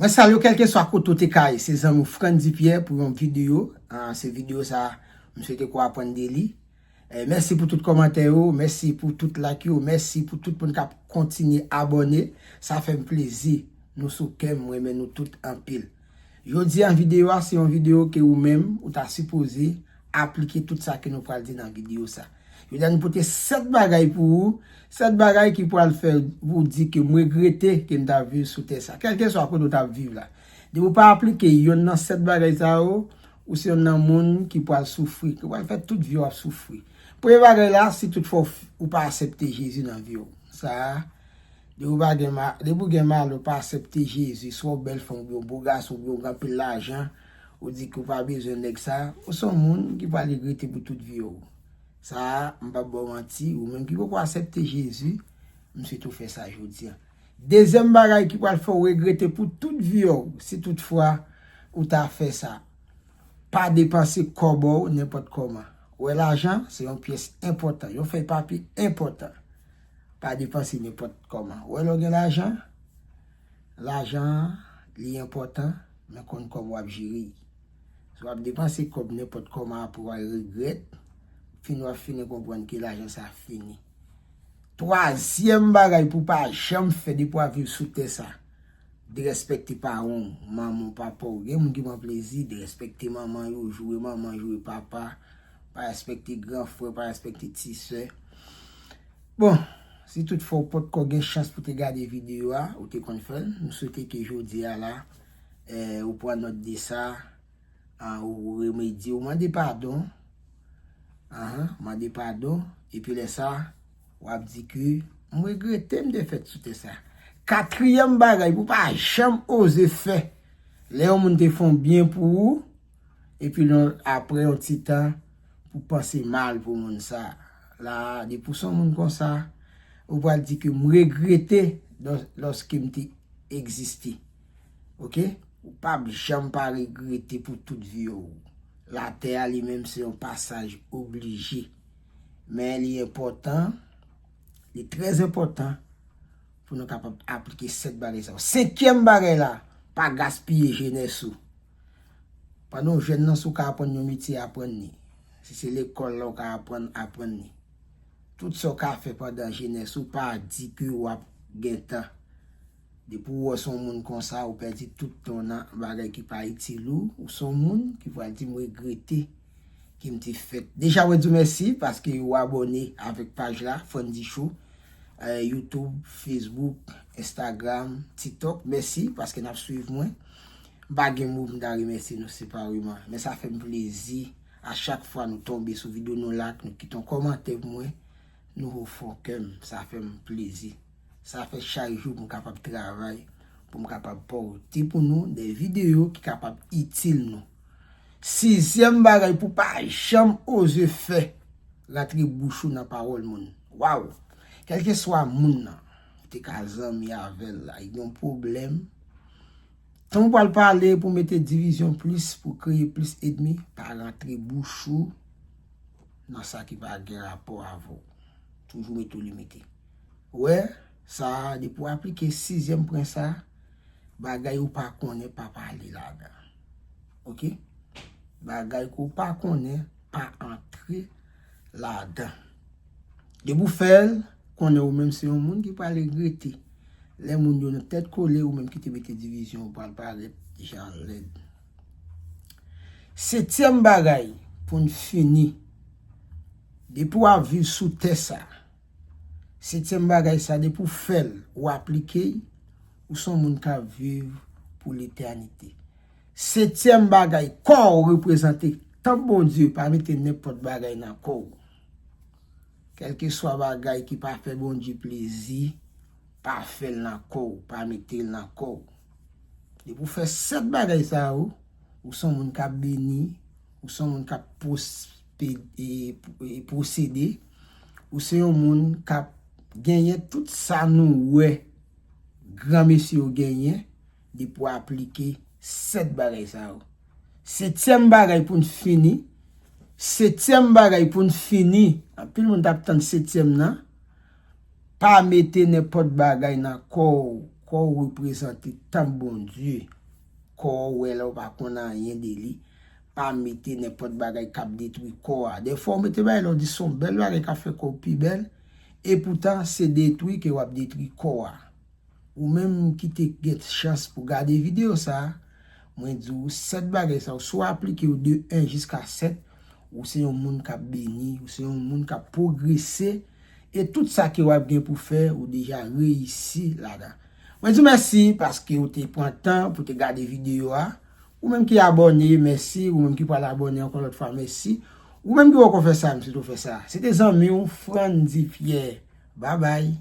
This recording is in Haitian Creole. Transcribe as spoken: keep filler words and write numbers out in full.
Mwen salye w kèlkeswa kote w te ka ye. Se zanmi w Frandy Pierre pou yon videyo. Ah, se videyo sa, m swete ke w aprann de li. Eh, mèsi pou tout kòmantè yo, mèsi pou tout like yo, mèsi pou tout moun k ap kontinye abòne. Sa fè m plezi. Nou sou kè m, m renmen nou tout anpil. Jodi a videyo a, se yon videyo ke ou menm, ou ta sipoze aplike tout sa ke nou pral di nan videyo sa. Jodi a nou pote sèt bagay pou ou, sèt bagay ki pral fè ou di ke m regrete ke m ta viv sou tè sa. Kèlkeswa kote w t ap viv la. Depi w pa aplike yonn nan sèt bagay sa yo, ou se yonn nan moun ki pral soufri, ki pral fè tout vi w ap soufri. Premye bagay la, si toutfwa w f-, ou pa aksepte Jezi nan vi w. Sa a, depi w pa gen ma-, depi w gen malè, w pa aksepte Jezi, swa w bèl fanm, oubyen w bo gason, oubyen w gen anpil lajan, ou di ke w pa bezwen nèg sa, ou se yon moun ki pral regrete pou tout vi w. Sa a, m p ap ba w manti, ou menm ki poko aksepte Jezi, m swete w fè sa jodi a. Dezyèm bagay ki pral fè w regrete pou tout vi w, si toutfwa ou ta fè sa, pa depanse kòb w nenpòt kòman. Ou wè lajan, se yon pyès enpòtan, yon fèy papye enpòtan. Pa depanse nenpòt kòman. Ou wè lè w gen lajan, lajan an, li enpòtan, men konn kòman w ap jere l. Si w ap depanse kòb nenpòt kòman, apre w a regrèt, fin w ap fini konprann ke lajan sa fini. Twazyèm bagay pou w pa janm fè depi w ap viv sou tè sa, derespèkte paran w, manman w, papa w. Gen moun ki pran plezi, derespèkte manman yo, joure manman, joure papa, pa respekte gran frè, pa respekte ti sè. Bon, si toutfwa w potko gen chans pou te gade videyo a, ou te konn fè l, m swete ke jodi a la, eh, ou pran nòt de sa, ah, ou remedye, ou mande padon, ahan, mande padon, epi lè sa, w ap di ke m regrete m te fèt sou tè sa. Katriyèm bagay pou w pa janm oze fè, lè yon moun te fè yon byen pou ou, epi lè, apre yon ti tan, pou w panse mal pou moun sa. La, depi w se yon moun konsa, ou pral di ke m regrete lò-, lòske m te egziste. Oke? Ou p ap janm pa regrete pou tout vi w. Latè a li menm se yon pasaj oblije. Men li enpòtan, li trè enpòtan pou nou kapab aplike sèt bagay sa yo. Senkyèm bagay la, pa gaspiye jenès ou. Pandan w jèn nan, si w ka aprann yon metye, aprann li. Si se lekòl la w ka aprann, aprann li. Tout sa w ka fè pandan jenès ou, pa di ke w ap gen tan. Depi w wè w se yon moun konsa, ou pèdi tout tan w nan bagay ki pa itil ou, ou se yon moun ki pral di m regrete ke m te fèt. Deja mwen di w mèsi paske ou abòne avèk paj la, Frandy Show, eh, YouTube, Facebook, Instagram, TikTok. Mèsi paske n ap swiv mwen. M pa gen mo pou m ta remèsye nou separeman, men sa fè m plezi a chak fwa nou tonbe sou videyo, nou like, nou kite yon kòmantè pou mwen, nou ofè kè m, sa fè m plezi. Sa fè chak jou pou m kapab travay, pou m kapab pote pou nou de videyo ki kapab itil nou. Sizyèm bagay pou w pa janm oze fè, rantre bouch ou nan pawòl moun. Waw! Kèlkeswa moun nan, ou te ka zanmi avè l la, li gen yon pwoblèm, tan w pral pale pou mete divizyon plis, pou kreye plis ènmi, pa rantre bouch ou nan sa ki pa gen rapò avè w. Toujou mete w limite. Ou wè, sa a, depi w aplike sizyèm pwen sa a, bagay ou pa konnen, pa pale ladan. Oke? Bagay ke w pa konnen, pa antre ladan. Depi w fè l, konnen ou menm se yon moun ki pral regrete. Lè moun yo nan tèt kole, ou menm ki te mete divizyon, ou pral parèt jan lèd. Setyèm bagay, pou n fini, depi w ap viv sou tè sa, setyèm bagay sa, depi w fè l, ou aplike l, ou se yon moun k ap viv pou letènite. Setyèm bagay, kò w reprezante tanp Bondye, pa mete nenpòt bagay nan kò w. Kèlkeswa bagay ki pa fè Bondye plezi, pa fè l nan kò w, pa mete l nan kò w. Depi w fè sèt bagay sa yo, ou se yon moun k ap beni, ou se yon moun k ap pwospe-, e, e, pwosede, ou se yon moun k ap genyen tout sa nou wè granmesye yo genyen, depi w aplike sèt bagay sa yo. Setyèm bagay pou n fini, setyèm bagay pou n fini, anpil moun t ap tann setyèm nan, pa mete nenpòt bagay nan kò w, Kò w reprezante tanp Bondye. Kò w wè la w pa konn anyen de li. Pa mete nenpòt bagay k ap detwi kò a. Dèfwa w mete bagay la w di se yon bèl bagay k ap fè kò w pi bèl. Epoutan se detwi ke w ap detwi kò a. Ou menm ki te gen chans pou gade videyo sa a, mwen di w sèt bagay sa yo, si w aplike yo de en jiska sèt, ou se yon moun k ap beni, ou se yon moun k ap pwogrese, e tout sa ke w ap gen pou fè, ou deja reyisi ladan. Mwen di w mèsi paske w te pran tan pou te gade videyo a. Ou menm ki abòne, mèsi. Ou menm ki pral abòne ankò lòt fwa, mèsi. Ou menm ki poko fè sa, m swete w fè sa. Se te zanmi w, Frandy Pierre. Babay.